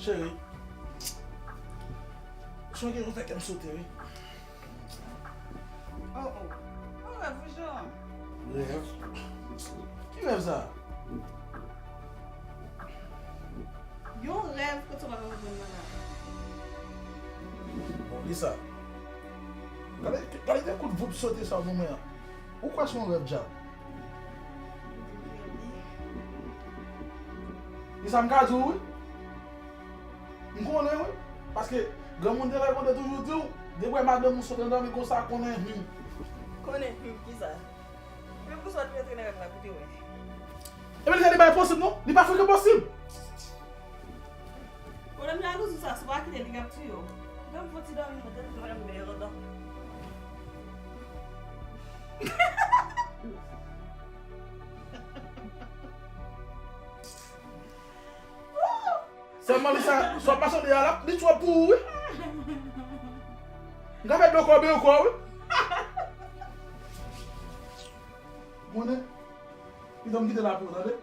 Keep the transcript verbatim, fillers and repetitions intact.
Cheri, sonje ou fè kè m sote, wi. Oh, oh. Oh, rèv, wi, Jean. Rèv? Ki rèv sa? Yon rèv kote w pa konprann mwen la. Bon, li sa. Gade, gade de kout voup sote sa w ban mwen an. Ou kwè se yon rèv djab? Li sa m ka di w, wi. M konnen, wi. Paske granmoun te rekonde toujou di w, depi w wè madanm ou sot nan dòmi konsa, konnen him. Konnen him, kisa? Men poukisa w te mete nan rèv la pou te wè? Ebyen, li ka li pa enposib, non? Li pa frekan posib. Pwoblèm jalouzi sa, si w pa kite li, l ap touye w. Ban m fon ti dòmi, mwen tèt mwen menm deyò andan. Sèlman li sa, sa w ap mache deyò a, l ap, li twòp pou ou, wi. M ka fè dlo kòbe ankò, wi. Konnen, li ban m kite la pou ou, tande?